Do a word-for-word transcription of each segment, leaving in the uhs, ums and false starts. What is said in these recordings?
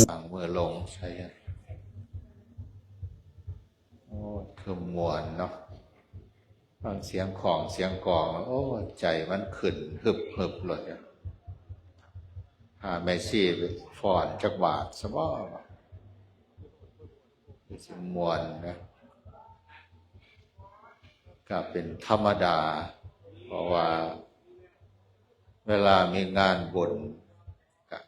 ฟังเมื่อลงใช่ไหม โอ้ คือม่วนเนาะ ฟังเสียงของเสียงกลองแล้ว โอ้ ใจมันขึ้นฮึบๆเลยอะ หาแม่ชีไปฟ้อนจักบาทซะบ่ คือสิม่วนนะ ก็เป็นธรรมดา เพราะว่าเวลามีงานบุญ ก็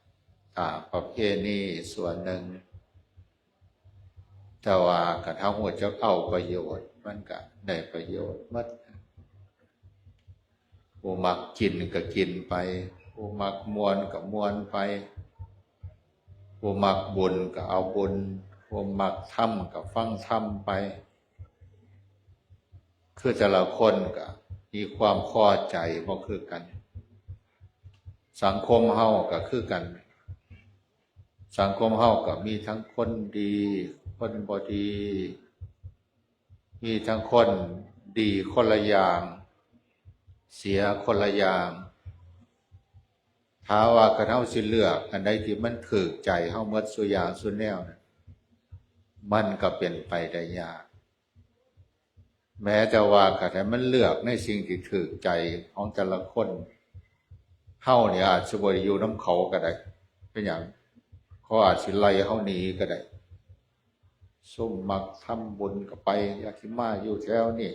ตามประเพณีส่วนหนึ่ง แต่ว่าคันเฮาฮู้จักเอาประโยชน์ มันก็ได้ประโยชน์หมด ผู้มักกินก็กินไป ผู้มักม่วนก็ม่วนไป ผู้มักบุญก็เอาบุญ ผู้มักธรรมก็ฟังธรรมไป คือแต่ละคนก็มีความพอใจบ่คือกัน สังคมเฮาก็คือกัน สังคมเฮาก็มีทั้งคนดี คนบ่ดี มีทั้งคนดีคนละอย่าง เสียคนละอย่าง ถ้าว่าคันเฮาสิเลือกอันใดที่มันถูกใจเฮาหมดซุอย่างซุแนวน่ะ มันก็เป็นไปได้ยาก แม้แต่ว่าคันให้มันเลือกในสิ่งที่ถูกใจของแต่ละคน เฮานี่อาจสิบ่ได้อยู่นำเขาก็ได้ เป็นหยัง เขาอาจสิไล่เฮาหนีก็ได้ ซุมมักทำบุญก็ไป อย่าสิมาอยู่แถวนี้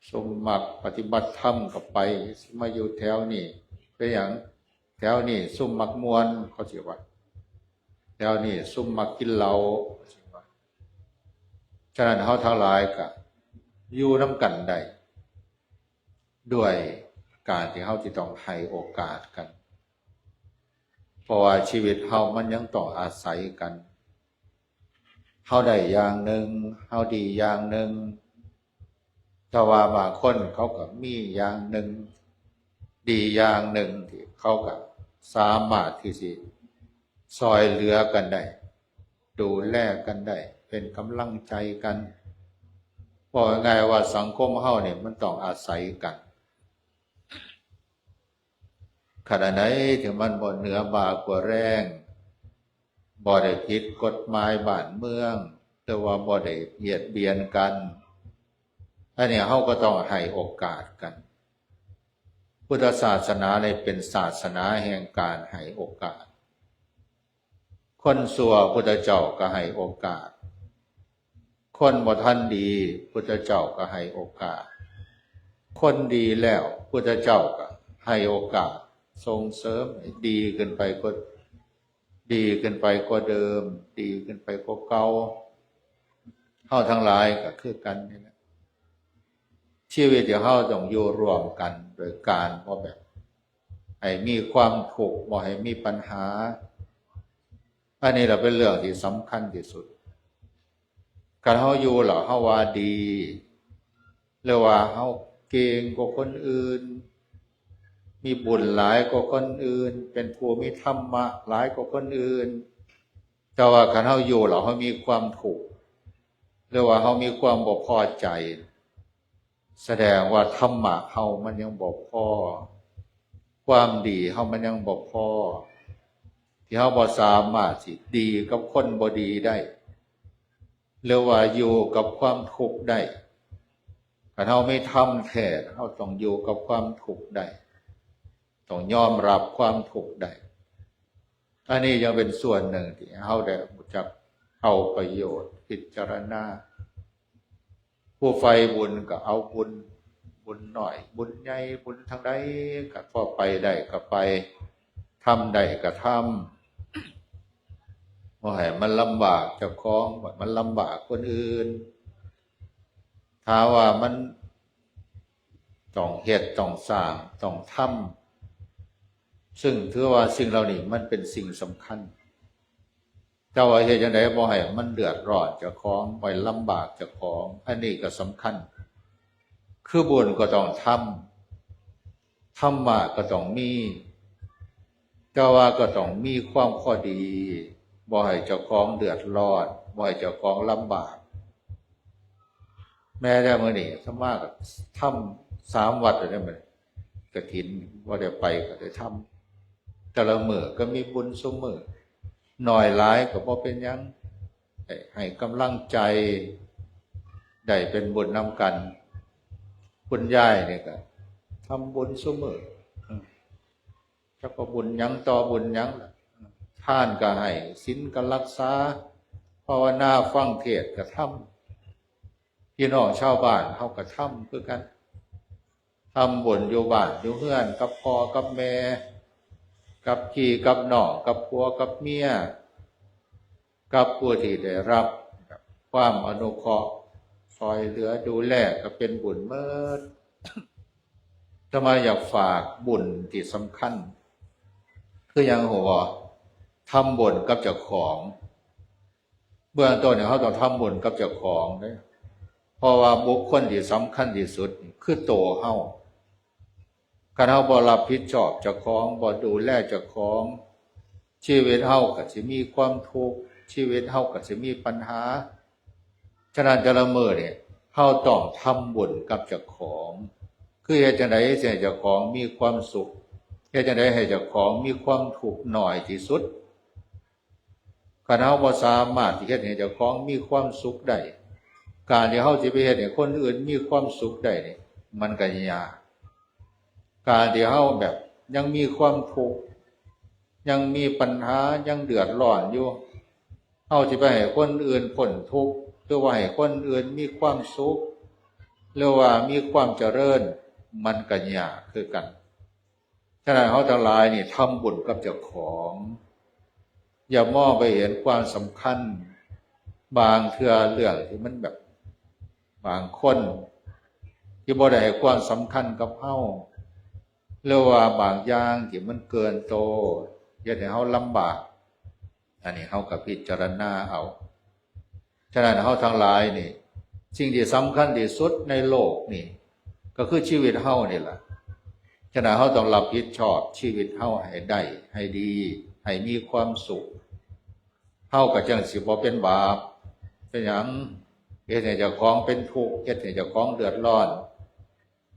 ซุมมักปฏิบัติธรรมก็ไป อย่าสิมาอยู่แถวนี้ เป็นหยัง แถวนี้ซุมมักม่วน เขาสิว่า แถวนี้ซุมมักกินเหล้า เขาสิว่า ฉะนั้นเฮาทั้งหลายก็อยู่นำกันได้ ด้วยการที่เฮาสิต้องให้โอกาสกัน เพราะว่าชีวิตเฮามันยังต้องอาศัยกัน เฮาได้อย่างหนึ่ง เฮาดีอย่างหนึ่ง แต่ว่าบางคนเขาก็มีอย่างหนึ่ง ดีอย่างหนึ่งที่เขาก็สามารถที่สิซ่อยเหลือกันได้ ดูแลกันได้ เป็นกำลังใจกัน บอกง่ายๆว่าสังคมเฮาเนี่ยมันต้องอาศัยกัน ขณะใดที่มันบ่เหนือบ่ากว่าแรง บ่ได้ผิดกฎหมายบ้านเมือง แต่ว่าบ่ได้เบียดเบียนกัน อันนี้เฮาก็ต้องให้โอกาสกัน พุทธศาสนาเนี่ยเป็นศาสนาแห่งการให้โอกาส คนชั่วพุทธเจ้าก็ให้โอกาส คนบ่ทันดีพุทธเจ้าก็ให้โอกาส คนดีแล้วพุทธเจ้าก็ให้โอกาส ส่งเสริมให้ดีขึ้นไปกว่า ดีขึ้นไปกว่าเดิม ดีขึ้นไปกว่าเก่า เฮาทั้งหลายก็คือกันนี่แหละ ชีวิตที่เฮาต้องอยู่ร่วมกันโดยการบ่แบบ ให้มีความทุกข์ บ่ให้มีปัญหา อันนี้แหละเป็นเรื่องที่สำคัญที่สุด คันเฮาอยู่แล้วเฮาว่าดี หรือว่าเฮาเก่งกว่าคนอื่น มีบุญหลายกว่าคนอื่น เป็นผู้มีธรรมะหลายกว่าคนอื่น แต่ว่าคันเฮาอยู่แล้วเฮามีความทุกข์ หรือว่าเฮามีความบ่พอใจ แสดงว่าธรรมะเฮามันยังบ่พอ ความดีเฮามันยังบ่พอ ที่เฮาบ่สามารถสิดีกับคนบ่ดีได้ หรือว่าอยู่กับความทุกข์ได้ คันเฮามีธรรมแท้ เฮาต้องอยู่กับความทุกข์ได้ ต้องยอมรับความทุกข์ได้ อันนี้ยังเป็นส่วนหนึ่งที่เฮาได้รู้จักเอาประโยชน์พิจารณา ผู้ใฝ่บุญก็เอาบุญ บุญน้อย บุญใหญ่ บุญทางใดก็พอไปได้ก็ไป ทำได้ก็ทำ บ่ให้มันลำบากเจ้าของ บ่ให้มันลำบากคนอื่น ถ้าว่ามันต้องเฮ็ด ต้องสร้าง ต้องทำ ซึ่งถือว่าสิ่งเหล่านี้มันเป็นสิ่งสำคัญ แต่ว่าเฮ็ดจั่งใดบ่ให้มันเดือดร้อนเจ้าของ บ่ให้ลำบากเจ้าของ อันนี้ก็สำคัญ คือบุญก็ต้องทำ ธรรมะก็ต้องมี แต่ว่าก็ต้องมีความพอดี บ่ให้เจ้าของเดือดร้อน บ่ให้เจ้าของลำบาก แม้แต่มื้อนี้อาตมาก็ทำสามวัดแล้วเด้ มื้อกฐินบ่ได้ไปก็ได้ทำ แต่ละมื้อก็มีบุญซุมื้อ น้อยหลายก็บ่เป็นหยัง ให้ ให้กำลังใจ ได้เป็นบุญนำกัน คุณยายนี่ก็ทำบุญซุมื้อ จักว่าบุญหยังต่อบุญหยังล่ะ ทานก็ให้ ศีลก็รักษา ภาวนาฟังเทศน์ก็ทำ พี่น้องชาวบ้านเฮาก็ทำคือกัน ทำบุญอยู่บ้านอยู่เฮือน กับพ่อกับแม่ กับพี่กับน้อง กับผัวกับเมีย กับผู้ที่ได้รับความอนุเคราะห์ ซอยเหลือดูแล ก็เป็นบุญเมิด อาตมาอยากฝากบุญที่สำคัญ คือหยังหัว ทำบุญกับเจ้าของ เบื้องต้นเนี่ยเฮาต้องทำบุญกับเจ้าของเด้ เพราะว่าบุคคลที่สำคัญที่สุดคือตัวเฮา คันเฮาบ่รับผิดชอบเจ้าของ บ่ดูแลเจ้าของ ชีวิตเฮาก็สิมีความทุกข์ ชีวิตเฮาก็สิมีปัญหา ฉะนั้นแต่ละมื้อเนี่ย เฮาต้องทำบุญกับเจ้าของ คือเฮ็ดจั่งใด๋สิให้เจ้าของมีความสุข เฮ็ดจั่งใด๋ให้เจ้าของมีความทุกข์น้อยที่สุด คันเฮาบ่สามารถที่เฮ็ดให้เจ้าของมีความสุขได้ การที่เฮาสิไปเฮ็ดให้คนอื่นมีความสุขได้นี่ มันก็ยาก การที่เฮาแบบยังมีความทุกข์ ยังมีปัญหา ยังเดือดร้อนอยู่ เฮาสิไปให้คนอื่นพ้นทุกข์ หรือว่าให้คนอื่นมีความสุข หรือว่ามีความเจริญ มันก็ยากคือกัน ฉะนั้นเฮาทั้งหลายนี่ทำบุญกับเจ้าของ อย่ามองไปเห็นความสำคัญ บางเทื่อเรื่องที่มันแบบ บางคนที่บ่ได้ให้ความสำคัญกับเฮา หรือว่าบางอย่างที่มันเกินโต เฮ็ดให้เฮาลำบาก อันนี้เฮาก็พิจารณาเอา ฉะนั้นเฮาทั้งหลายนี่ สิ่งที่สำคัญที่สุดในโลกนี่ ก็คือชีวิตเฮานี่ล่ะ ฉะนั้นเฮาต้องรับผิดชอบชีวิตเฮาให้ได้ ให้ดี ให้มีความสุข เฮาก็จั่งสิบ่เป็นบาป เป็นหยัง เฮ็ดให้เจ้าของเป็นทุกข์ เฮ็ดให้เจ้าของเดือดร้อน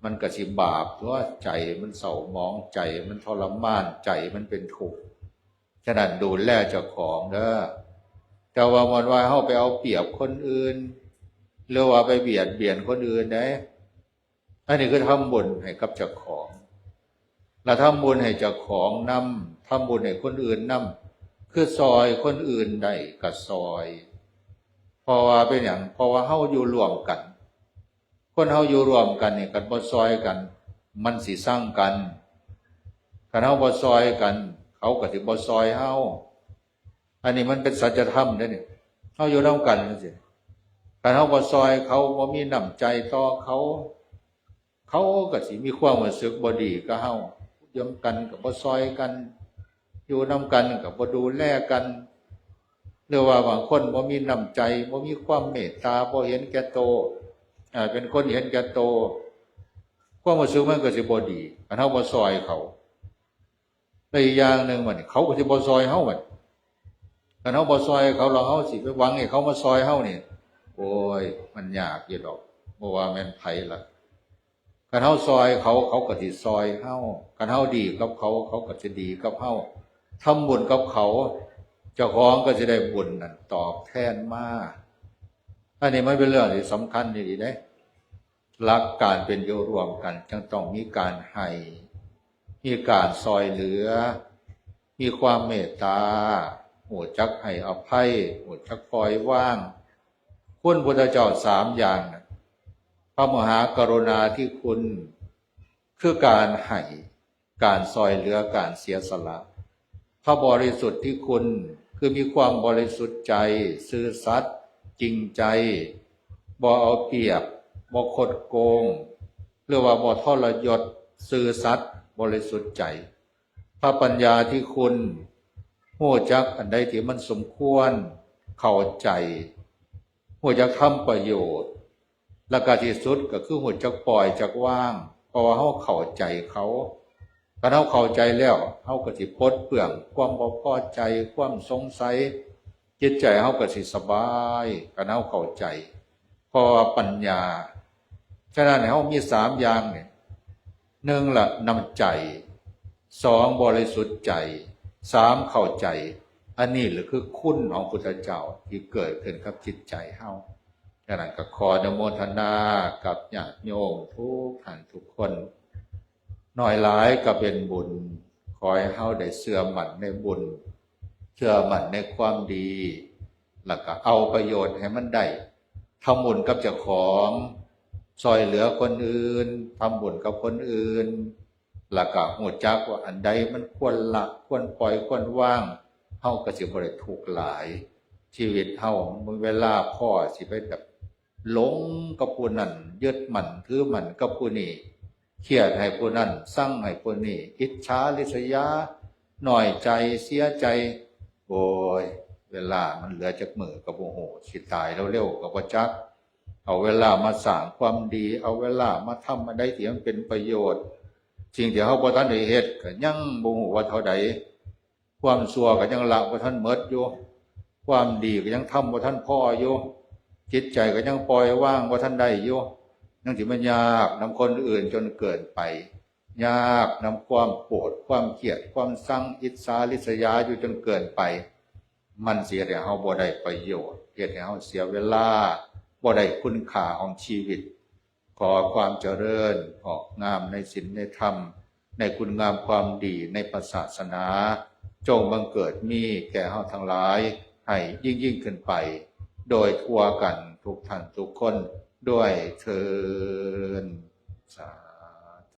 มันก็สิบาปตั๊ว ใจมันเศร้าหมอง ใจมันทรมาน ใจมันเป็นทุกข์ ฉะนั้นดูแลเจ้าของเด้อ แต่ว่าบ่แม่นว่าเฮาไปเอาเปรียบคนอื่น หรือว่าไปเบียดเบียนคนอื่นเด้ อันนี้คือทำบุญให้กับเจ้าของ และทำบุญให้เจ้าของนำ ทำบุญให้คนอื่นนำ คือซอยคนอื่นได้ก็ซอย เพราะว่าเป็นหยัง เพราะว่าเฮาอยู่ร่วมกัน คนเฮาอยู่ร่วมกันนี่ คันบ่ซอยกัน มันสิซังกัน คันเฮาบ่ซอยกัน เขาก็สิบ่ซอยเฮา อันนี้มันเป็นสัจธรรมเด้นี่ เฮาอยู่นำกันจั่งซี้ คันเฮาบ่ซอยเขา บ่มีน้ำใจต่อเขา เขาก็สิมีความรู้สึกบ่ดีกับเฮา อยู่นำกันก็บ่ซอยกัน อยู่นำกันก็บ่ดูแลกัน หรือว่าบางคนบ่มีน้ำใจ บ่มีความเมตตา บ่เห็นแก่โต อ่า เป็นคนเห็นแก่โต ความรู้สึกมันก็สิบ่ดี คันเฮาบ่ซอยเขา และอีกอย่างหนึ่งบัดนี้ เขาก็สิบ่ซอยเฮาบัด คันเฮาบ่ซอยเขา แล้วเฮาสิไปหวังให้เขามาซอยเฮานี่ โอ้ย มันยากอยู่ดอก บ่ว่าแม่นไผล่ะ คันเฮาซอยเขา เขาก็สิซอยเฮา คันเฮาดีกับเขา เขาก็สิดีกับเฮา ทำบุญกับเขา เจ้าของก็สิได้บุญนั่นตอบแทนมา อันนี้มันเป็นเรื่องที่สำคัญอีหลีเด้ หลักการเป็นอยู่ร่วมกัน จั่งต้องมีการให้ มีการซอยเหลือ มีความเมตตา ฮู้จักให้อภัย ฮู้จักปล่อยวาง คุณพุทธเจ้าสามอย่างน่ะ พระมหากรุณาธิคุณ คือการให้ การซอยเหลือ การเสียสละ พระบริสุทธิคุณ คือมีความบริสุทธิ์ใจ ซื่อสัตย์ จริงใจ บ่เอาเปรียบ บ่คดโกง หรือว่าบ่ทรยศ ซื่อสัตย์ บริสุทธิ์ใจ พระปัญญาธิคุณ ฮู้จักอันใดที่มันสมควร เข้าใจ ฮู้จักทำประโยชน์ และก็ที่สุดก็คือฮู้จักปล่อยจักวาง เพราะว่าเฮาเข้าใจเขา คันเฮาเข้าใจแล้ว เฮาก็สิปลดเปลื้องความบ่พอใจ ความสงสัย จิตใจเฮาก็สิสบาย คันเฮาเข้าใจ เพราะว่าปัญญา ฉะนั้นเฮามีสามอย่างนี่ หนึ่งละน้ำใจ สองบริสุทธิ์ใจ สามเข้าใจ อันนี้แหละคือคุณของพุทธเจ้าที่เกิดขึ้นกับจิตใจเฮา ฉะนั้นก็ขออนุโมทนากับญาติโยมทุกท่านทุกคน น้อยหลายก็เป็นบุญ ขอให้เฮาได้เชื่อมั่นในบุญ เชื่อมั่นในความดี แล้วก็เอาประโยชน์ให้มันได้ ทำบุญกับเจ้าของ ซอยเหลือคนอื่น ทำบุญกับคนอื่น แล้วก็รู้จักว่าอันใดมันควรละ ควรปล่อย ควรวาง เฮาก็สิบ่ได้ทุกข์หลาย ชีวิตเฮาเวลาพ้อสิไปแบบหลงกับผู้นั้น ยึดมั่นถือมั่นกับผู้นี้ เครียดให้ผู้นั้น ซังให้ผู้นี้ อิจฉาริษยา น้อยใจ เสียใจ โอ้ย เวลามันเหลือจักมื้อก็บ่ฮู้ สิตายเร็วๆก็บ่จัก เอาเวลามาสร้างความดี เอาเวลามาทำอันใดที่มันเป็นประโยชน์ สิ่งที่เฮาบ่ทันได้เฮ็ดก็ยังบ่ฮู้ว่าเท่าใด ความชั่วก็ยังละบ่ทันหมดอยู่ ความดีก็ยังทำบ่ทันพออยู่ จิตใจก็ยังปล่อยวางบ่ทันได้อยู่ ยังสิมายากนำคนอื่นจนเกินไป ยากนำความโกรธ ความเครียด ความซัง อิจฉาริษยาอยู่จนเกินไป มันสิเฮ็ดให้เฮาบ่ได้ประโยชน์ เฮ็ดให้เฮาเสียเวลา บ่ได้คุณค่าของชีวิต ขอความเจริญงอกงามในศีลในธรรม ในคุณงามความดีในพระศาสนา จงบังเกิดมีแก่เฮาทั้งหลาย ให้ยิ่งยิ่งขึ้นไป โดยทั่วกันทุกท่านทุกคนด้วยเทอญ สา